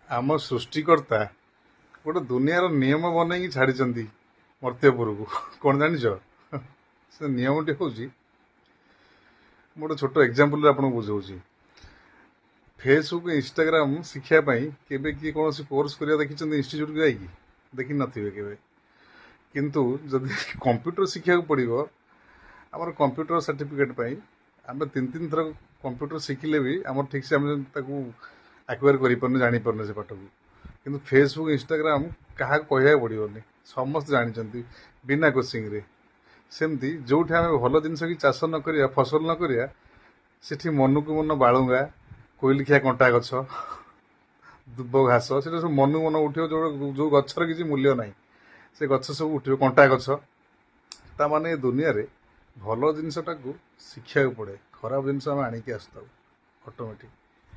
ଆମ ସୃଷ୍ଟିକର୍ତ୍ତା ଗୋଟେ ଦୁନିଆର ନିୟମ ବନେଇକି ଛାଡ଼ିଛନ୍ତି ମର୍ତ୍ତ୍ୟପୁରକୁ। କ'ଣ ଜାଣିଛ? ସେ ନିୟମଟି ହେଉଛି, ମୁଁ ଗୋଟେ ଛୋଟ ଏକ୍ଜାମ୍ପଲ୍ରେ ଆପଣଙ୍କୁ ବୁଝାଉଛି। ଫେସବୁକ୍, ଇନଷ୍ଟାଗ୍ରାମ ଶିଖିବା ପାଇଁ କେବେ କିଏ କୌଣସି କୋର୍ସ କରିବା ଦେଖିଛନ୍ତି? ଇନଷ୍ଟିଚ୍ୟୁଟ୍କୁ ଯାଇକି ଦେଖିନଥିବେ କେବେ। କିନ୍ତୁ ଯଦି କମ୍ପ୍ୟୁଟର ଶିଖିବାକୁ ପଡ଼ିବ, ଆମର କମ୍ପ୍ୟୁଟର ସାର୍ଟିଫିକେଟ୍ ପାଇଁ ଆମେ ତିନି ତିନି ଥର କମ୍ପ୍ୟୁଟର ଶିଖିଲେ ବି ଆମର ଠିକ୍ସେ ଆମେ ତାକୁ ଆକ୍ୱାୟାର କରିପାରୁନୁ, ଜାଣିପାରୁନୁ ସେ ପାଠକୁ। କିନ୍ତୁ ଫେସବୁକ୍, ଇନଷ୍ଟାଗ୍ରାମ କାହାକୁ କହିବାକୁ ପଡ଼ିବନି, ସମସ୍ତେ ଜାଣିଛନ୍ତି ବିନା କୋଚିଂରେ। ସେମିତି ଯେଉଁଠି ଆମେ ଭଲ ଜିନିଷ କି ଚାଷ ନ କରିବା, ଫସଲ ନ କରିବା, ସେଠି ମନକୁ ମନ ବାଳୁଙ୍ଗା, କୋଇଲିଖିଆ କଣ୍ଟା ଗଛ, ଦୁବ ଘାସ, ସେଟା ସବୁ ମନକୁ ମନ ଉଠିବ। ଯେଉଁ ଗଛର କିଛି ମୂଲ୍ୟ ନାହିଁ, ସେ ଗଛ ସବୁ ଉଠିବ, କଣ୍ଟା ଗଛ। ତା ମାନେ ଏ ଦୁନିଆରେ ଭଲ ଜିନିଷଟାକୁ ଶିଖିବାକୁ ପଡ଼େ, ଖରାପ ଜିନିଷ ଆମେ ଆଣିକି ଆସିଥାଉ ଅଟୋମେଟିକ୍।